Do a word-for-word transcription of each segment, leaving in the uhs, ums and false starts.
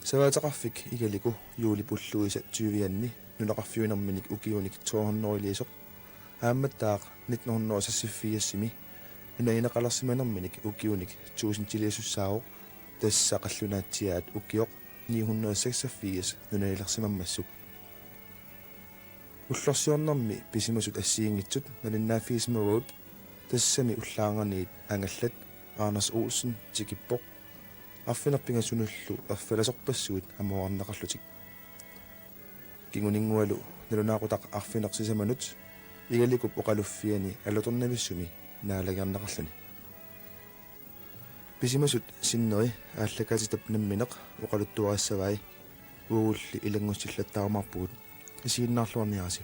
Savaateqarfik Igaliku juulip ulluisa tyvianni nunaqarfiunerminik ukiunik to hundrede-liisoq aammattaaq nitten hundrede og seksogfirs-imi nunaineqalersimanerminik ukiunik tusindiliisussaavoq, tassa qallunaatsiaat ukioq ni hundrede og seksogfirs nunailersimammassuk. Ullorsiornermi pisimasut assigiinngitsut malinnaaffigisamavugut, tassami ullaarnganiit angallat Anders Olsen tikippoq, arfineq-pingasunullu erfalasorpassuit amuarneqarlutik. Kinguninngualu nalunaaqutaq arfineq-sisamanut Igalikup oqaluffiani alutornavissumi naalagiarneqarluni. Pisimasut sinneri aallakaatitap nammineq oqaluttuarissavai, uagulli ilanngussillattaarumaarpugut, isiginnaarluarniarisi.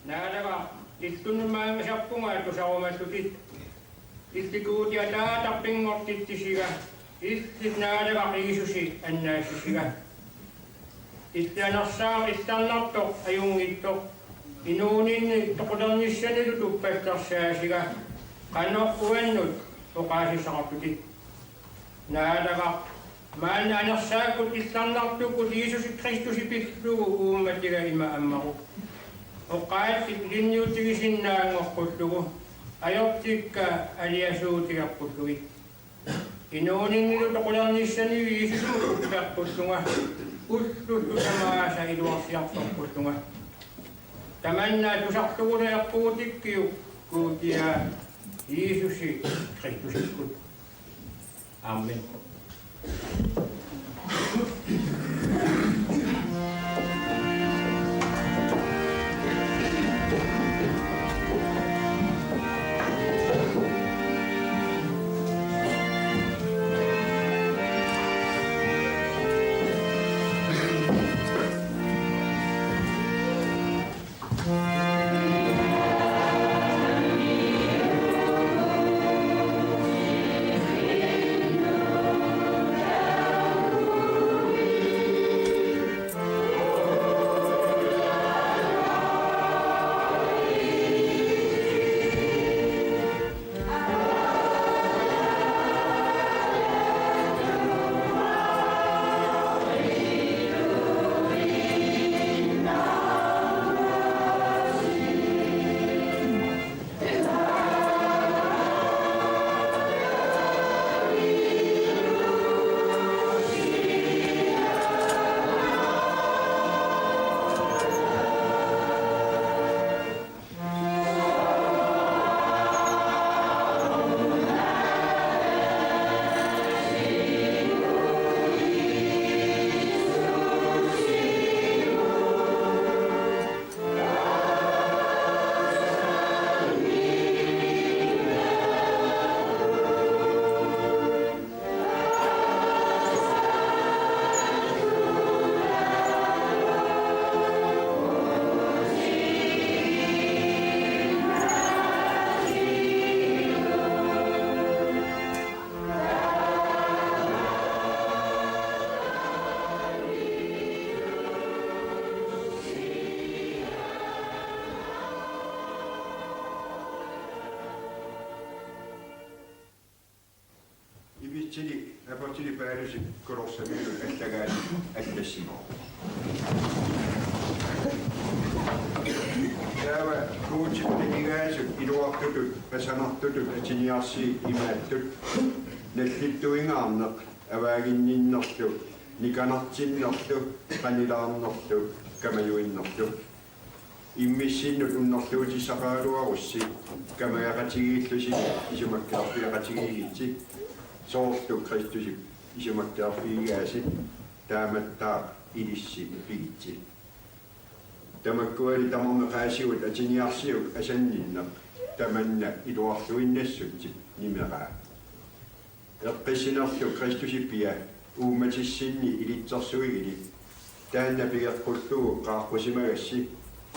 Naalagaq illunnut maanngasarpunga tusarumallutit. Illit Guuti Ataatarpinngortitsisiga. Illit Naalagaq Jiisusi annaassisiga. Illit anersaaq illarnartoq ajunngitsoq inuuninni toqulernissanilu tuppallersaasiga. Qanoq uannut oqaasissaqartutit. Naalagaq, maanna anersaakkut illarnartukkut Jiisusi Kristusi pillugu uummatiga ima ammaruk: Oqaatsit ilinniutigisinnaanngoqqullugu, ajortikka aliasuutigeqqullugit. Inuuninnilu toqulernissanilu Jiisusimut uppeqqullunga, ullullu tamaasa iluarsiartorqullunga. Tamanna tusarlugulu eqquutikkiuk Guuti Aap, Jiisusi Kristusikkut. Amen. Ipitsili aportili Paulusip kolorsamilu allagaani allassimavoq. Taava Guutip anigaasut iluartutut, pasanartutut, atiniarsiit imaattut: nallittuingaarneq, avaaginninnerlu, nikanartinnerlu, qanilaarnerlu, kamajuinnerlu. Immissinnut unnerluutissaqaraluarussi kamagaqatigiillusi isumakkeerfigeqatigiigitsi, soorlu Kristusip isumakkeerfigigaasi, taamattaaq ilissi pigitsi. Tamakkuali tamarmik qaasigut atiniarsiuk asanninneq tamanna iluarluinnassutsip nimeraa. Eqqissinerlu Kristusi pia uummatissinni ilitsersuigili, taanna pigeqqullugu qaaqqusimagassi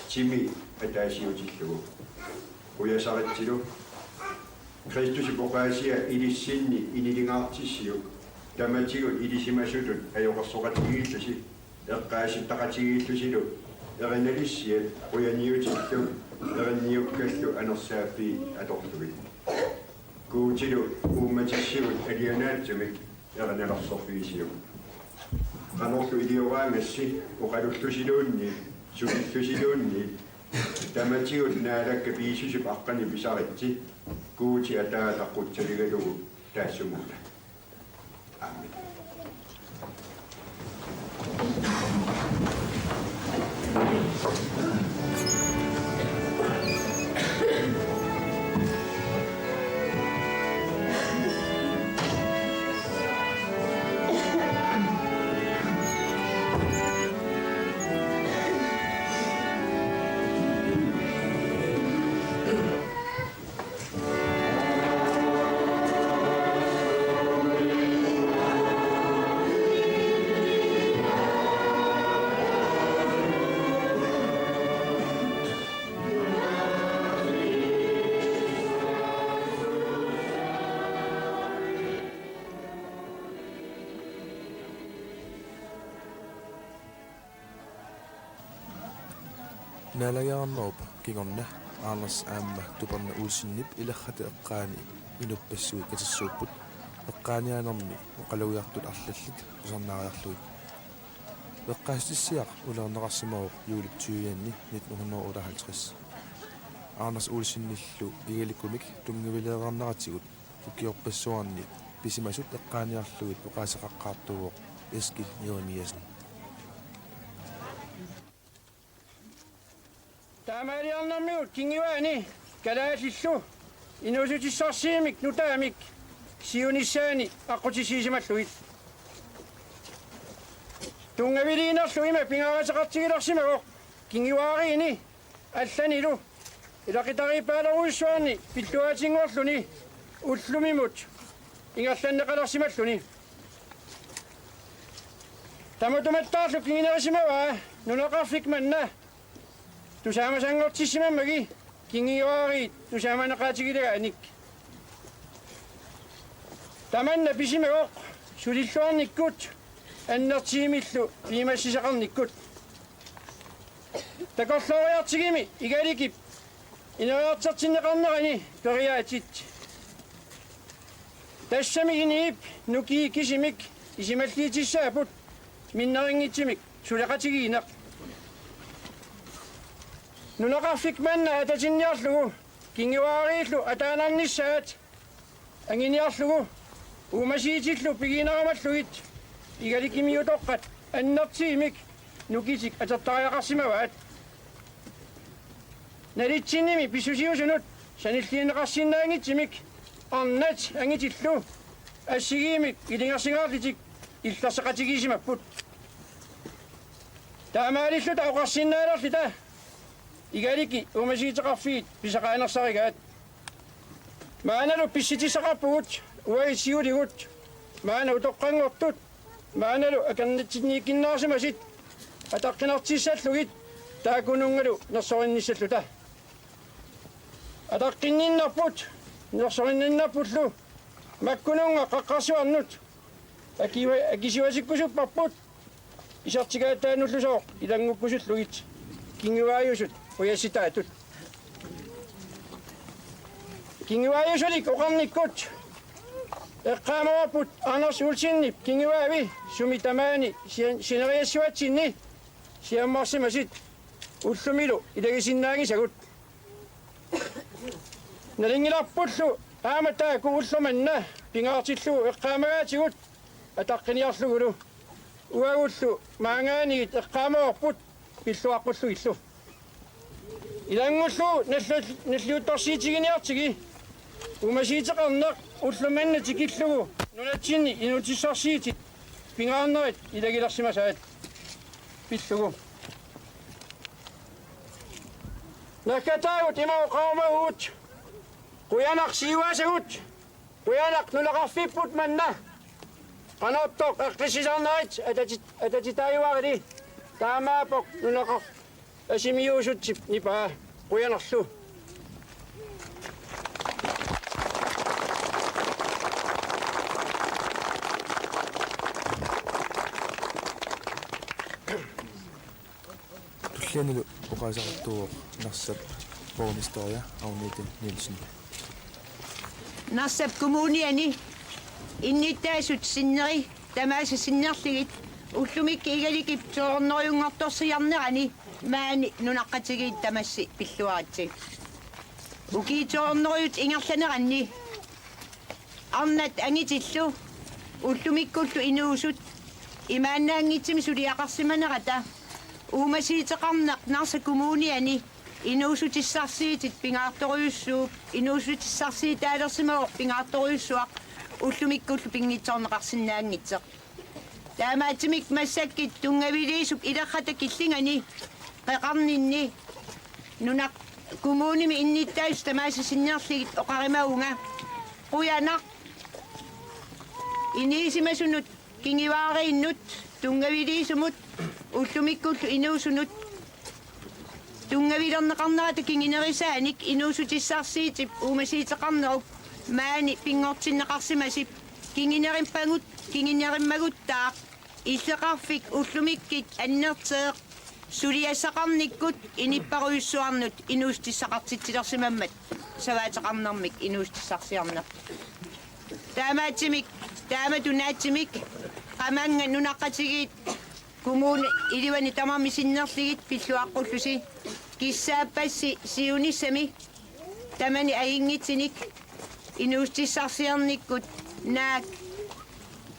timi ataasiutillugu. Qujasaritsilu. Kristusip oqaasia ilissinni inilingaartissiuk tamatigut ilisimasutut ajoqersoqatigiillusi, eqqaasittaqatigiillusilu erinalissiat qujaniutillu erinniukkallu anersaaffii atorlugit. Guutilu uummatissigut alianaatsumik erinalersorfigisiuk. Qanorlu ilioraangassi oqalullusiluunniit, sulillusiluunniit, tamatigut Naalakka Piisusip aqqaneq pisaritsi, Guuti Ataata qutsaligalugu taassumuuna. Amen. Naalagiarnerup kingorna Anders aamma Tuperna Olsenip Ilerrata eqqaani inuppassuit katersuupput, eqqaaniaanermi oqalugiartut arlallit tusarnaariarlugit. Eqqaasitsissaq uleerneqarsimavoq juulip tyve-anni nitten hundrede og otteoghalvtreds. Anders Olsenillu Igalikumik tunngavileereerneratigut ukiorpassuarni pisimasut eqqaaniarlugit oqaaseqaqqaartuuvoq Eskil Jeremiassen. Taamaaliornermigut kinguaani kalaallillu inuussutissarsiummik nutaamik siunissaanni aqqutissiisimallugit. Tunngaviliinerlu ima pingaaruteqartigilersimavoq kinguaariini allanilu ilaqutariippaalerujussuarni pilluaatinngorluni ullumimut ingerlanneqalersimalluni. Tamatumattaarlu kingunerisimavaa nunaqarfik manna tusaamasanngortissimammagi kinguaariit tusaamaneqaatigilagaanik. Tamanna pisimavoq sulilluarnikkut annertuumillu piumassuseqarnikkut. Takorlooriartigimi Igalikip ineriartortinneqarnerani periaatit. Tassami inuup nukii kisimik isumalliutissaapput minnerunngitsumik suleqatigiinneq. Nunaqarfik manna atatinniarlugu kinguaariillu ataanarnissaat anguniarlugu uumasuutillu pigiinnarumallugit Igalikumi utoqqat annertuumik nukitik atortariaqarsimavaat. Nalitsinnimi pissusiusunut sanilliunneqarsinnaanngitsumik arnat angutillu assigiimmik ilungersungaarlutik illersoqatigiissimapput. Taamaalilluta oqarsinnaalerluta Igaliki uumasuuteqarfiit pisaqaanersarigaat. Maannalu pissutissaqarpugut uagut siuligut, maanna utoqqanngortut, maannalu akornatsinniikkunnaarsimasut ataqqinartussallugit taakkununngalu nersorinnissalluta. Ataqqinninnerput, nersorinninnerpullu makkununnga qaqqarsuarnut akiua-, akisuasikkusupparput isertigaataannullusooq ilanngukkusullugit kinguaajusut qujassutaatut. Kinguaajusunik oqarnikkut eqqaamavarput Anders Olsenip kinguaavi sumi tamaani sian-, sineriassuatsinni siammarsimasut ullumilu ilagisinnaanngisagut. Nalunngilarpullu aamma taakku ulloq manna pingaartillugu eqqaamagaatigut ataqqiniarlugulu. Uagullu maanngaanniit eqqaamavarput pilluaqqullugillu. Ilanngullugu nallu-, nalliuttorsiutiginiartigi uumasuuteqarneq ulloq manna tikillugu nunatsinni inuutissarsiutit pingaarnerit ilagilersimasaat pillugu. Naggataagut ima oqarumavugut: Qujanaq siuaasagut. Qujanaq nunaqarfipput manna. Qanortoq eqqissisarnerit atati-, atatitaajuarili. Taamaappoq nunaqar-, asimiuusutsip nipaa. Qujanarlu. Kisiannili oqaaseqartuuvoq Narsap borgmesteria Agnete Nielsen. Narsap kommuniani innuttaasut sinneri tamaasa sinnerlugit ullumikkut Igalikup to hundredenngortorsiornerani maani nunaqqatigiit tamassi pilluaritsi. Ukiut to hundredet ingerlaneranni arnat angutillu ullumikkullu inuusut imaannaanngitsumik suliaqarsimanerata uumasuuteqarneq Narsap kommuniani inuussutissarsiutit pingaartorujussuup, inuussutissarsiutaalersimavoq pingaartorujussuaq ullumikkullu pinngitsoorneqarsinnaanngitsoq. Taamaattumik massakkut tunngaviliisup ilerrata killingani qeqarninni nunap kommunimi innuttaasut tamaasa sinnerlugit oqarimavunga: Qujanaq inuusimasunut kinguaariinnut tunngaviliisumut ullumikkullu inuusunut tunngavilerneqarnerata kingunerisaanik inuussutissarsiutip uumasuuteqarnerup maani pinngortinneqarsimasut kingunerimmagut-, kingunerimmaguttaaq illoqarfik ullumikkut annertooq suliassaqarnikkut inuppassuarnut inuussutissaqartitsilersimammat savaateqarnermik inuussutissarsiorneq. Taamaattumik, taamatut naatsumik, qamannga nunaqqatigiit kommuni iluani tamarmik sinnerlugit pilluaqqullusi, kissaappassi siunissami tamani ajunngitsunik inuussutissarsiornikkut naak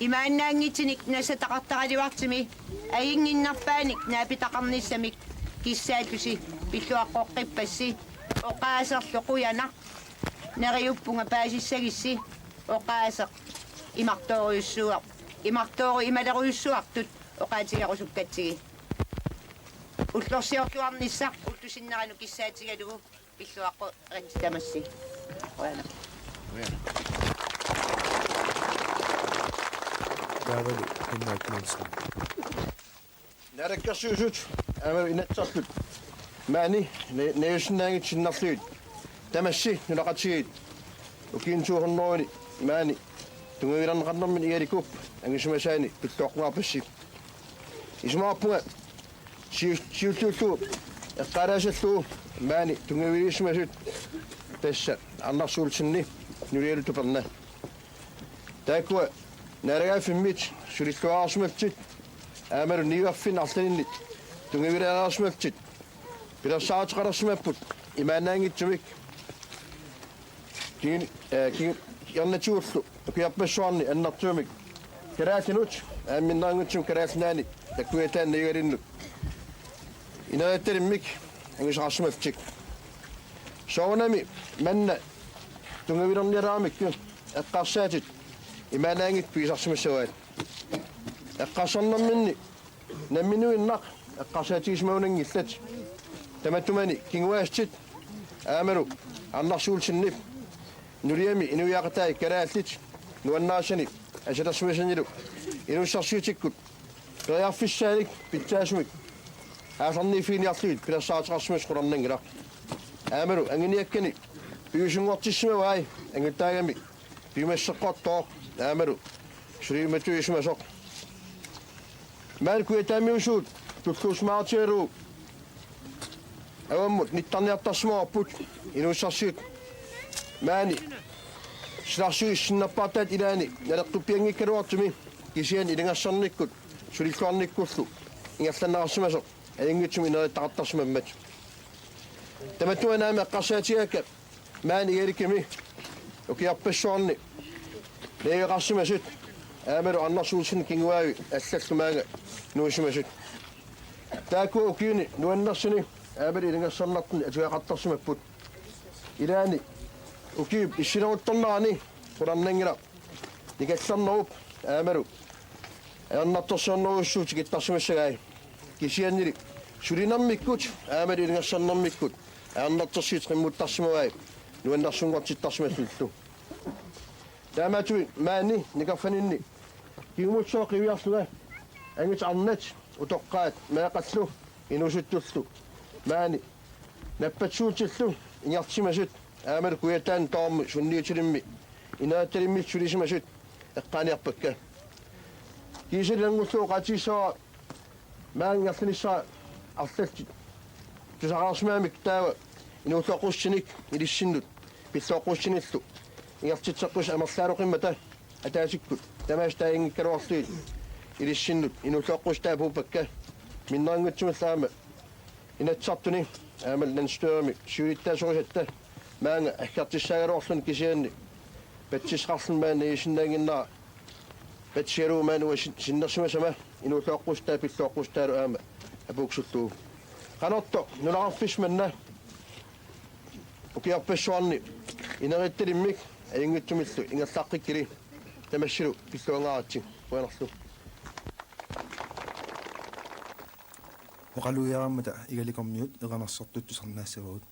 imaannaanngitsunik nassataqartaraluartumi ajunnginnerpaanik naapitaqarnissamik kissaallusi pilluaqqoqqippassi. Oqaaserlu qujanaq, neriuppunga paasissagussi. Oqaaseq imartoorujussuuar-, imartoorujumalerujussuartut oqaatigerusukkatsigit. Ullorsiorluarnissaq ullup sinneranut kissaatigalugu pilluaqqoqaritsi tamassi. Qujanaq. Taavalu Henrik Nielsen. Naalakkersuisut aamma Inatsisartut maani na-, najuussinnaanngitsut sinnerlugit tamassi nunaqqatigiit ukiuni to hundredeni maani tunngavilerneqarnermini Igalikuup angisumasaani pilluaqquarpassi. Isumaqarpunga siu-, siulliullugu eqqaalaasallugu maani tunngaviliisimasut, tassa Anders Olsen nulialu tuperna. Taakkua naalagaaffimmit sulilluarsimallutik aammalu niuerfinni arlalinni tunngavilereersimallutik pilersaaruteqalersimapput imaannaanngitsumik. Kiin-, eh, kiin-, kiinartigullu ukiorpassuarni annertuumik kalaallinut aamma minnerunngitsumik Kalaallit Nunaanni takkujataani najugalinnut ineriattalimmik angusaqarsimallutik. Soorunami manna tunngavilernialaaramikku eqqarsaatit imaannaanngitsut pigisarsimassavaat. Eqqarsarnerminni nammineerluinnaq eqqarsaatigisimavunanngillat. Tamattumani kinguaassitit aammalu Anders Olsenip nuliami inuiaqatai kalaallit nuannarisani asalersimasanilu inuussutissarsiutikkut periarfissaanik pitsaasumik aallarniiffiginiarlugit pilersaaruteqarsimasoq qularnanngilaq. Aammalu anguniakkani piviusunngortissimavai, anguttaagami piumassuseqqortoq aammalu suli matuisimasoq. Maani Kujataamiusugut tulluusimaarutigalugu avammut nittarniartarsimavarput inuussutissarsiut. Maani silarsuit sinnerpaartaat ilaanni naleqquppianngikkaluartumi, kisianni ilungersornikkut sulilluarnikkullu ingerlanneqarsimasoq ajunngitsumik ineriattaqartarsimammat. Tamatuma aamma eqqarsaatigaakka maani Igalikumi ukiorpassuarni najugaqarsimasut aammalu Anders Olsen kinguaavi allallu maanga nuusimasut. Taakkua ukiuni nuannersuni aammalu ilungersornartuni atugaqartarsimapput. Ilaanni ukiup issileruttornerani qularnanngilaq nikallernerup aammalu ajornartorsiornerujussuup tikittarsimassagai. Kisiannili sulinermikkut aammalu ilungersornermikkut ajornartorsiutit qimmuttarsimavai nuannersunngortittarsimallutillu. Taamaattumik maani nikerfaninni kingumut sooq qiviarlunga angut arnat utoqqaat meeqqallu inuusuttullu maani nappatsuutillu ingerlasimasut aammalu Kujataani Taormi sunniutilimmi ineriattalimmik sulisimasut eqqaaniarpakka. Kiisami ilanngullugu oqaatigissavara maanga ingerlanissara arlallit Tusarnaarsimamik taava inuuleqqussusinik ilissinnut pillooqqussusinillu ingerlatitseqqusaat amerlasoqqimmata ataasikkut tamaasa taanngikkaluarlugit ilissinnut inuuleqqussutaa puuppakka minnerunngitsumillu aamma Inatsisartuni aammalu landsstyremi siulittaasorisatta maanga aggertussaagaluarluni kisianni patsisaqarluni maani isinnaanginnaa patsigalugu maani uanga sin-, sinnersimasama inuuleqqussutaa pillooqqussutaa aamma apuuksullugu. Qanortoq nunaqarfissi manna ukiorpassuarni inerittalimmik ajunngitsumillu ingerlaqqikkili tamassilu pilluangaaratsi qujanarlu. Oqalugiarammata Igalikormiut eqanersartut tusarnaassavagut.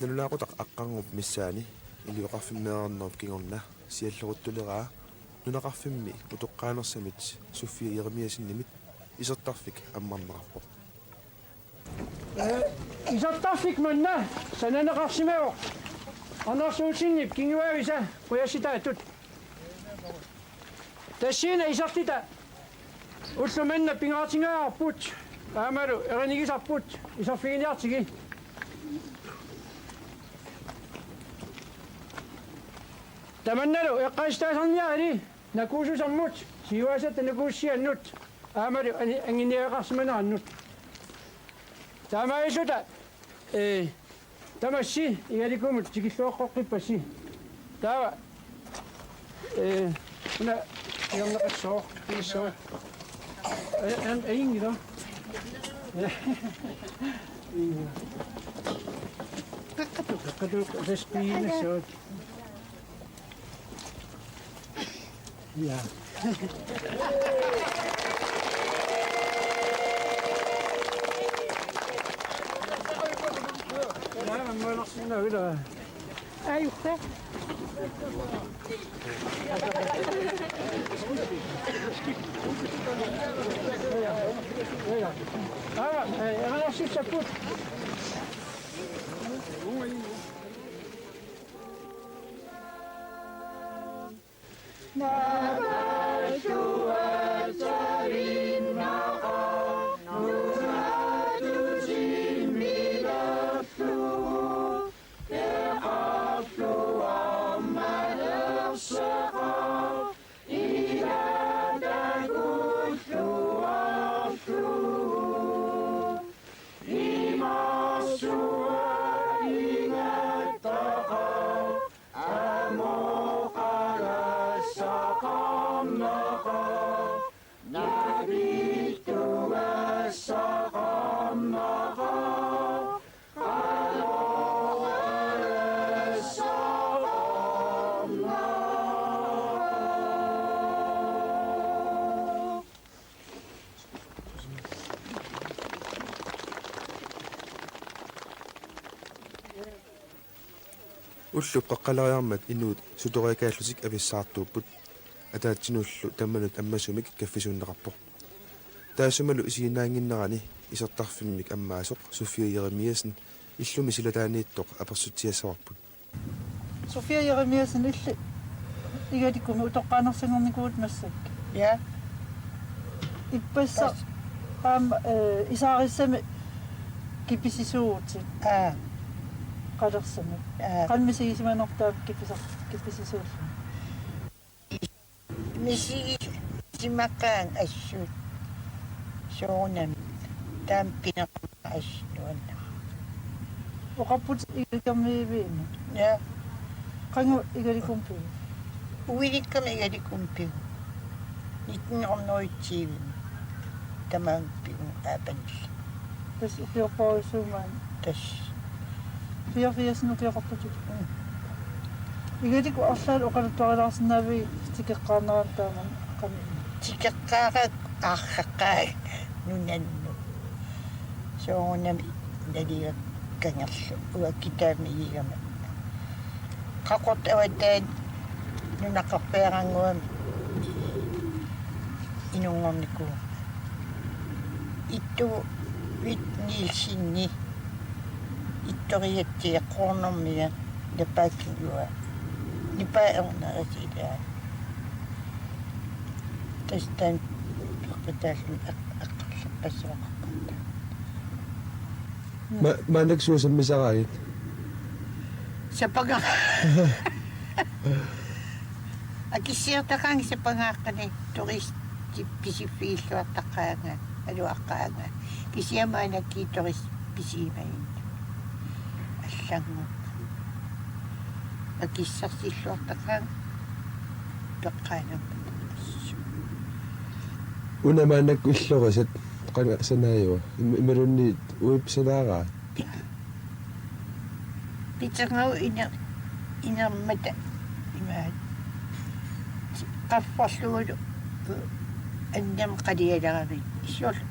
Nalunaaqutaq Aqqarngup missaani ilioqqarfimmeerarnerup kingorna sialleruttuleraa nunaqarfimmi utoqqaanersamit Sofie Jeremiassenimit isertarfik ammarneqarpoq. Isertarfik manna sananeqarsimavoq Anders Olsenip kinguaavisa qujassitaatut. Tassani isertita ulloq manna pingaartingaarput aammalu erinigisarput iserfiginiartigi. Tamannalu eqqaasitaasarniarili nakuususermut, siuaasatta nakuusussiannut aammalu ani-, anguniagaqarsimanerannut. Taamaalilluta, ee, tamassi Igalikumut tikilluaqqoqqippassi. Taava, ee, una igerneqassooq, igerneqassooq. Ej, ej, ej, ingen, da. Ja. Ingen. Kakadu. Kakadu, det spiller så. Ja. Ja, man må nok sige noget, eller? Ajuka. Ja, ja. Ah, eh, jeg har også set på. Ullup qaqqaleriarmat inuit sutoriakaallutik avissaartuupput. Ataatsinullu tamanut ammasumik kaffisuunneqarpoq. Taassumalu isiginnaannginnerani isertarfimmik ammaasoq Sofia Jeremiassen illumi silataaniittoq apersutsiassavarput. Sofia Jeremiassen, illit Igalikumi utoqqaanersinngornikuuvutit massakkut. Ja. Ippassaq aamma, eh, Isaarissami kipisisuuvutit. Aa. Qalersamut. Aa. Qanoq misigisimanersoq taama kipisar-, kipisisuulluni? Misigisimaqaanga assut. Soorunami. Taama pineqarnera assut nuanneqaaq. Oqarputit Igalikermiiviummik? Ja. Qanoq Igalikummi pivutit? Uilikkami Igalikummi pivugut. Nitten hundrede og tyve. Tamaanga pivugut Aapanilli. Tassa ukiorpassuit maani. Tassa. Fireogfirsimi ukioqarputit. Mm. Igalikut arlaat oqaluttuarilaarsinnaavigit tikeqqaarnerannut taamani qanoq? Tikeqqaarakku arlaqaat nunannut. Soorunami naliakkangerlu uakkitaami igama. Qaqortup avataani nunaqarfiarannguami inunngornikuuvunga. Ittugut Vit Nielsenip ittoriatsia Qoornermia Napaakkut uanga. Nipaa ernerisilaat. Tassa taanna peqqutaalluni eq-, eqqartorpassuaqarpoq. Ma-, maannakkut suut sammisaraagit? Sapaga-, akissiortaqaanga sapagaaqqanik, turistit pisiffigilluartaqaanga, aluaqqaanga. Kisianni maannakkut turistit pisimaginnarlugit. Allannguuq. Akissarsilluartaqaanga peqqaanermut. Una maannakkut illorisat qanga sanaajua? Im-, imaluunniit uipsalaaraat? Pitserngavu iner-, inermata imaat. Qaffarlugulu annermik qalialaramik. Isorlu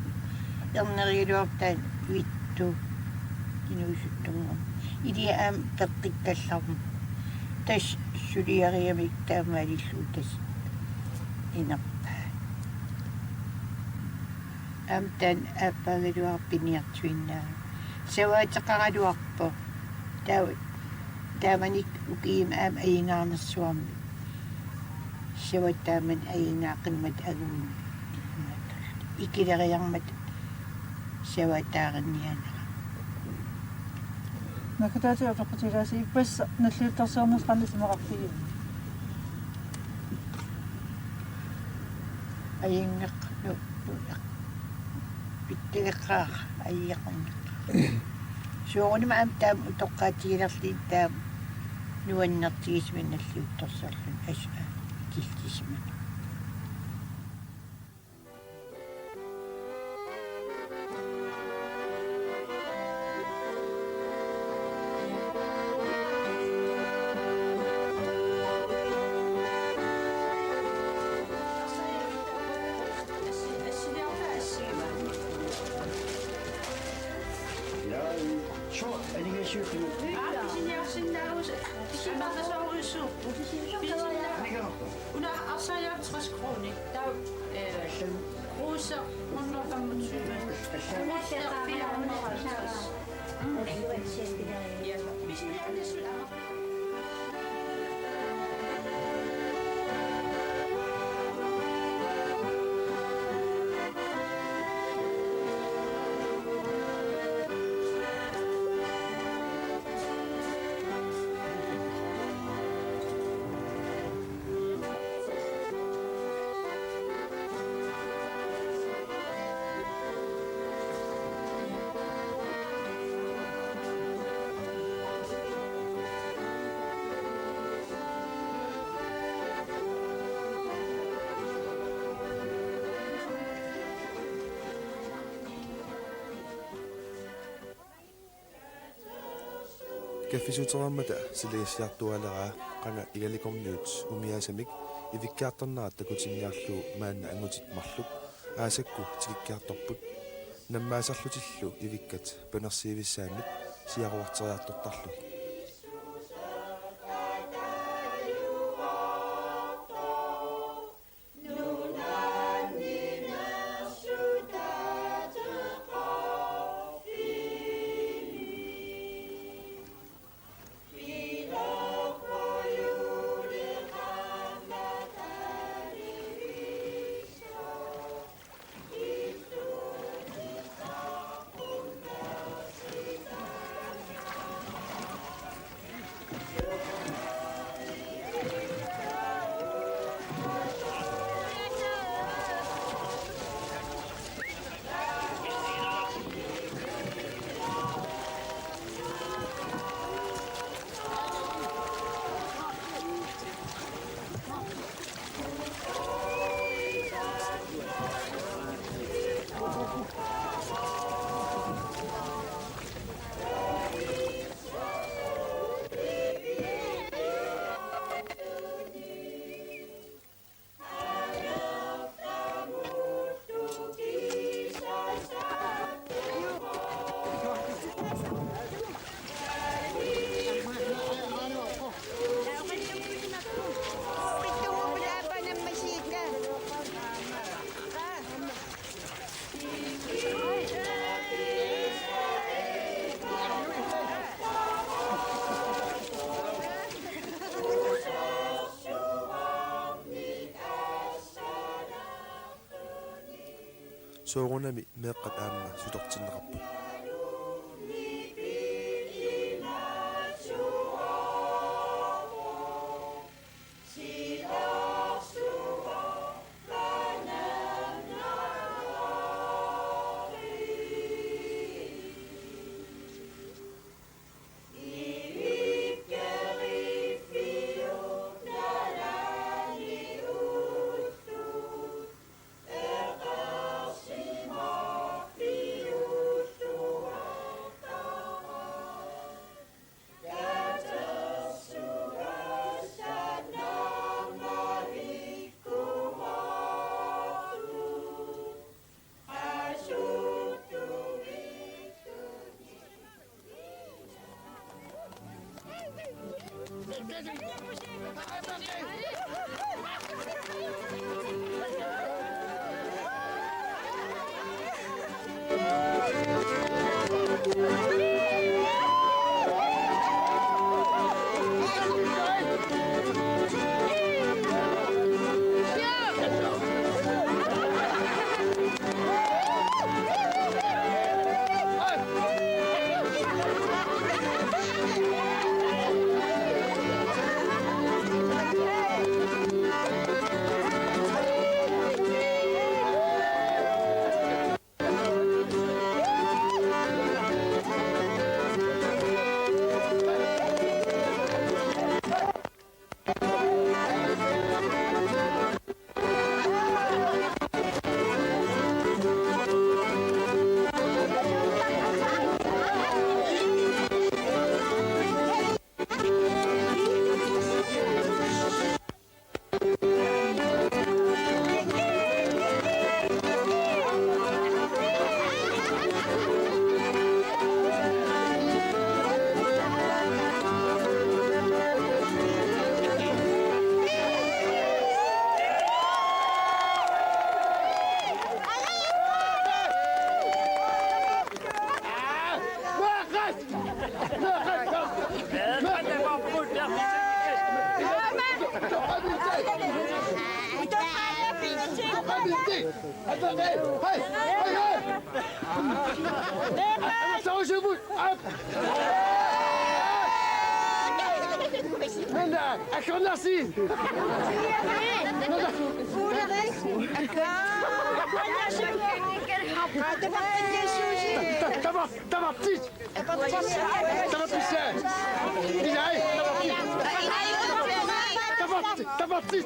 ernerigaluartoq taanna Vittu inuusuttunngormat. Ilia aamma peqqikkallarmat. Tassa suliarigamik taamaalillugu tassa inerpaat. Aamma taanna aappaagaluarpoq piniartuinnarlugu. Savaateqaraluarpoq. Taava taamanikkut ukiumut aamma ajugaarnersuarmik. Savaat taamani ajugaaqqimmat aguini. Ikileriarmat savaataarinnianera. Naggataatigut apeqqutigilaassigit, ippassaq nalliuttorsiornersi qanoq isumaqarfigivit? Ajunngeq-, nu-, nu-, pitsageqqaara, ajunngeqaara. Soorunami aamma taama utoqqaatigilerluni taama nuannertigisumik nalliuttorsiorluni assut killisimani. Una arsaq halvtreds kroner. Taava, øh, kruse hundrede femogtyve. Kruse fire hundrede og halvtreds. Mm. Ja. Kaffissutereermata silagissiartuaaleraa qanga Igalikormiut umiaasamik ivikkiartornerat takutinniarlugu maanna angutit marluk aasakkut tikikkiartorput. Nammaasarlutillu ivikkat panersiivissaannut siaruarteriartortarlugit. Soorunami meeqqat aamma sutortinneqarput. Tamartit! Tamartit! Tamartit! Tamartit! Tamartit!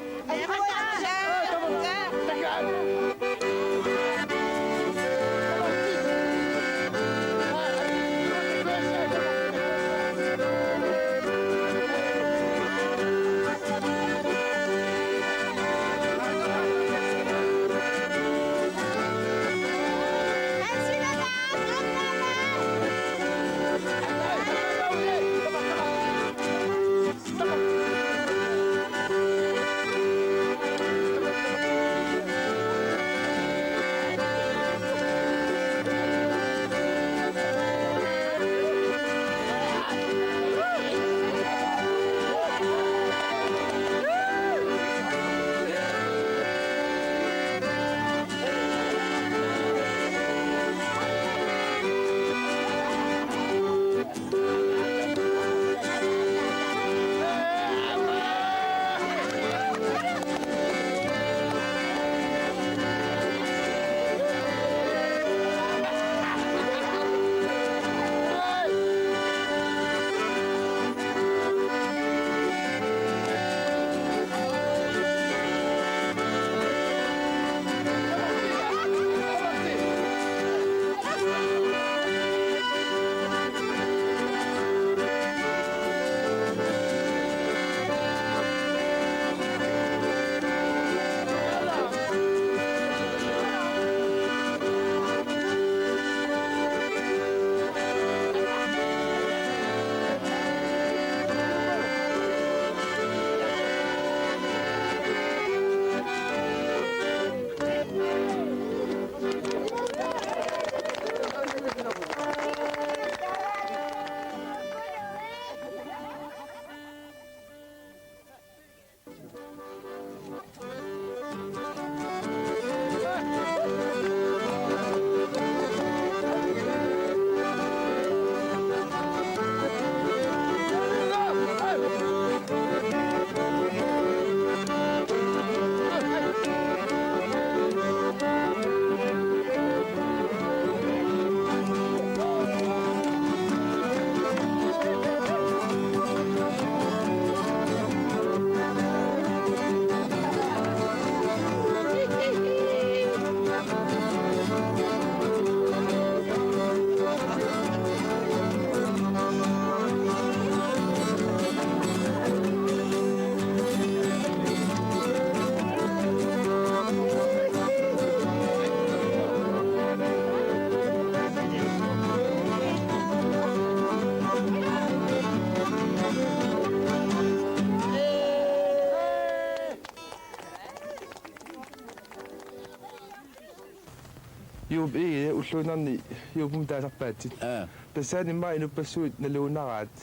Juup, ii, ulluinnarni Juupimut taasarpaatsit. Aa. Tassaani immaqa inuppassuit naluunaraat.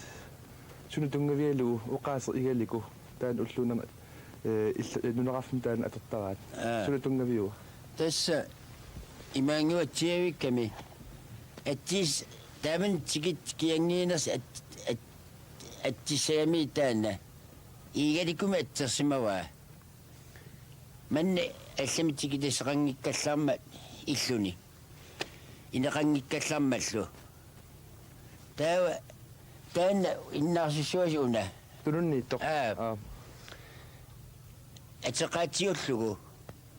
Suna tunngavigalugu oqaaseq Igaliko. Taanna ulluinnarni, eh, illa-, eh, nunaqarfimmi taanna atortaraat. Aa. Suna tunngaviua? Tassa imaanngua atsiavikkami. Atsis taamanna tikit kiangiinersi at-, at-, atsissagami taanna. Igalikumi atsersimavaa. Manna allamik tikitissaqanngikkallarmat illuni. Ineqanngikkallarmallu. Taava taanna innaarsussavasi una. Tununniittoq. Aa. Aa. Ateqaatsiullugu.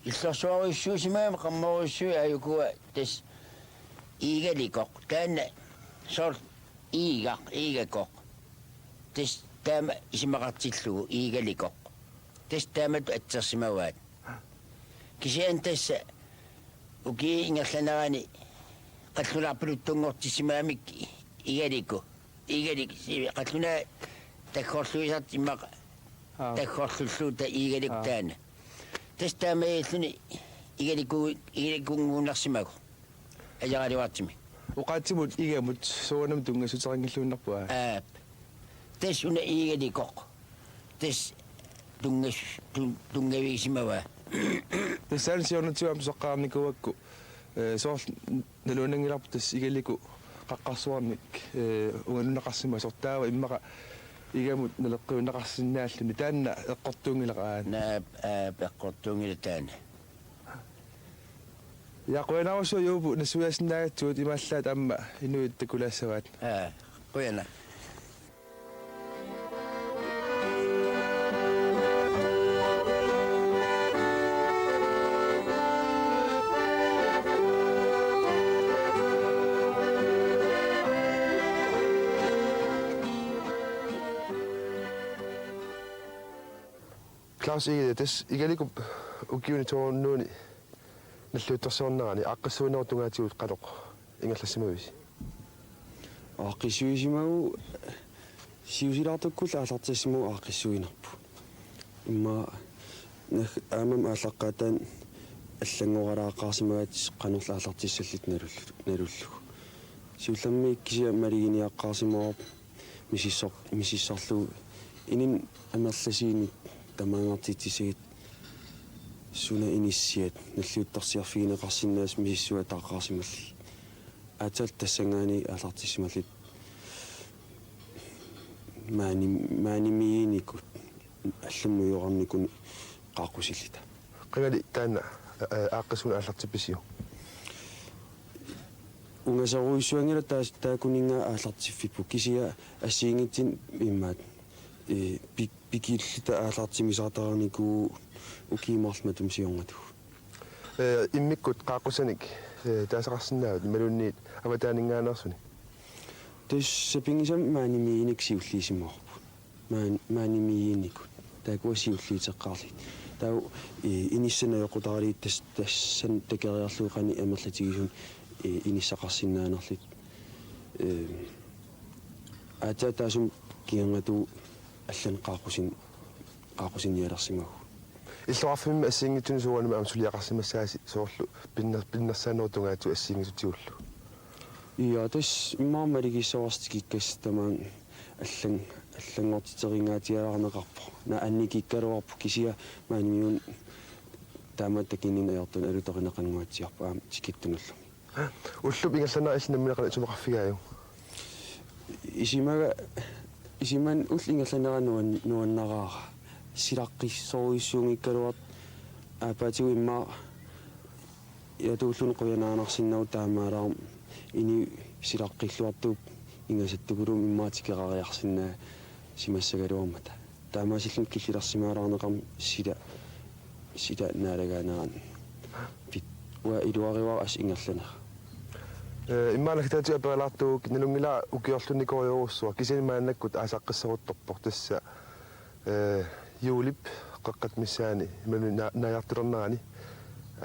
Illorsuarujussuusimagami qarmarujussuit aajukua tassa Igalikoq. Taanna soorlu Iigaq, Iigakoq. Tassa taama isumaqartillugu Igalikoq. Tassa taamatut atsersimavaat. Kisianni tassa ukiup ingerlanerani qallunaarpaluttunngortissimagamikku Igaliko. Igalik, si-, qallunaat taggorluisartut immaqa. Aa. Taggorlullugu ta-, Igaliko. Aa. Taanna. Tassa taamaalilluni Igaliku-, Igalikuunnarsimagu. Ajaraluartumik. Oqaatsimut Igamut soorunami tunngassuteqanngilluinnarpoq, aa? Aap. Tassa una Igalikoq. Tassa tunngas-, tun-, tunngavigisimavaa. Tassa siornatigut aamma tusarnikuuakku, eh, soorlu nalunngilarput tassa Igaliku qaqqarsuarnik, eh, ungalunnaqarsimasoq taava immaqa igamut naleqqiunneqarsinnaalluni taanna eqqortuunngilaq aana. Naap, aap, eqqortuunngilaq taanna. Ja, qujanarsuaq Juupu nassuiaasinnaagatsigut, imaallaat aamma inuit takulaassavaat. Aa, qujanaq. Claus Egede, tassa Igalikup ukiuni to hundredeni nalliuttorsiornerani aaqqissuinerup tungaatigut qanoq ingerlassimavisi? Aaqqissuisimavunga siusilaartukkullu aallartissimavunga aaqqissuinerput. Immaqa nag-, aammami aallaqqaataani allanngoralaaqqaarsimagatsigu qanorlu aallartissalluta nalullu-, nalullugu. Siullermik kisianni maluginiaqqaarsimavarput misissor-, misissorlugu inunnut amerlasuunik tamaanngartitsissagit suna inissiat nalliuttorsiorfigineqarsinnaasut misissuataqqaarsimallugit. Aatsaat tassanngaanniit aallartissimalluta maani-, maanimiiginikut allamut nuiorarnikunik qaaqqusilluta. Qangali taanna, eh, aaqqissuuneq aallartippisiuk? Ungasorujussuanngilaq taas-, taakkuninnga aallartiffipput kisianni assigiinngitsunik immaqa, eh, pik-, pikilluta aallartimisartaqarnikuuvugut ukiut marluk matuma siornatigut. Eh, immikkut qaaqqusanik, eh, taasaqarsinnaavat imaluunniit avataaninngaanneersuni? Tassa sapinngisamik maanimiiginik siulliusimavarput. Maan-, maanimiiginikut. Taakkua siulliuteqqaarlugit. Taava, eh, inissat najoqqutaralugit tas-, tassani takoriarlugu qanoq amerlatigisumik, eh, inissaqarsinnaanerluta. Eh, aatsaat taassuma kingornatigut allanik qaaqqusin-, qaaqqusinnialersimavugut. Illoqarfimmi assigiinngitsunik soorunami aamma suliaqarsimassaasi soorlu pinner-, pinnersaanerup tungaatigut assigiinngitsutigullu? Ja, tassa immaqa malugissavarsi tikikkassaq tamaanga allan-, allanngortiteqinngaatsialaarneqarpoq. Naak annikikkaluarpoq kisianni maanimiunut taama takunani ajortunik alutorineqannguatsiarpoq aamma tikittunullumi. Ullup ingerlanerani illit nammineq qanoq isumaqarfigaajuk? Isumaga, isumanni ullup ingerlanerani nuan-, nuannaraara. Silaqqissorujussuunngikkaluartoq aappaatigut immaqa ilatuulluni qujanaanarsinnaavoq taamaalaarmat inuit silaqqilluartuupput ingasattukulumik immaqa tikeqqaariarsinnaasimassagaluarmata. Taamaasilluni killilersimaalaarneqarmat sila, sila naalagaanerani. Pit-, uanga iluarivara assut ingerlanera. Eh, immaqa naggataatigut aperilaartuukkit, nalunngilara ukiorlunnikuujorujussuaq, kisianni maannakkut aasaqqisseruttorpoq tassa, eh, juulip qeqqata missaani, imaluunniit na-, naajartulernerani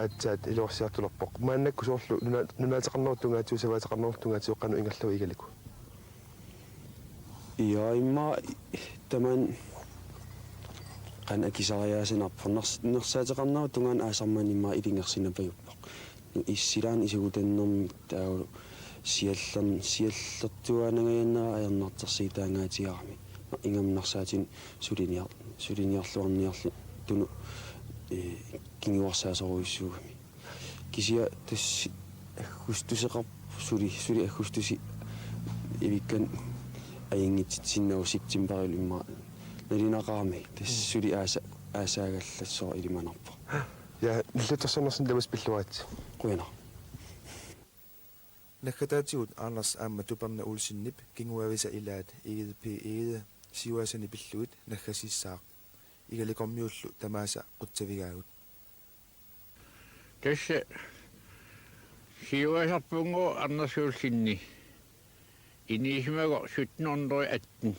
aatsaat iluarsiartulerpoq. Maannakkut soorlu nuna-, nunaateqarnerup tungaatigut, savaateqarnerup tungaatigut qanoq ingerlavit Igaliku? Ja, immaqa tamaani qanoq akisariaasanarpoq. Ners-, nersaateqarnerup tungaanut aasaq manna immaqa ilungersunapajuppoq. Issilaarneq isugutannermik taava siallern-, siallertuaannangajannera ajornartorsiutaangaatigaarami. Ingammik nersaatinik suliniar-, suliniarluarniarluni tunu-, eh, kinguarsaasorujussuugami. Kisianni tassa aggustuseqarpoq suli, suli aggustusi ivikkan ajunngitsutsinnagu septemberip immaqa nalunaqarami. Tassa suli aasa-, aasaagallassaaq ilimanarpoq. Ja, nalliuttorsiornersinni tamassi pilluaritsi. Qujanaq. Naggataatigut Anders aamma Tuperna Olsenip kinguaavisa ilaat Egede P. Egede siuaasani pillugit naggasissaaq. Igalikormiullu tamaasa qutsavigaagut. Tassa siuaasarpunngooq Anders Olsen, inuusimagooq sytten hundrede atten,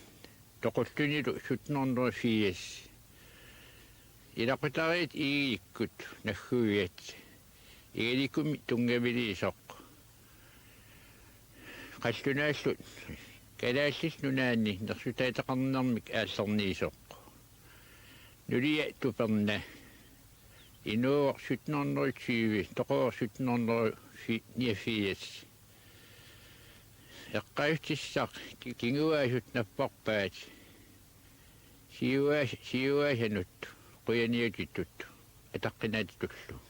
toqullunilu sytten hundrede firs. Ilaqutariit Igalikkut nagguiat, Igalikumi tunngaviliisoq. Qallunaallu Kalaallit Nunaanni nersutaateqarnermik aallerniisoq. Nulia Tuperna. Inuuvoq sytten hundrede tyve, toqugooq sytten hundrede niogfirs. Eqqaasitsissaq ki-, kinguaasut napparpaat. Siuaas-, siuaasanut qujaniutitut ataqqinaatillu.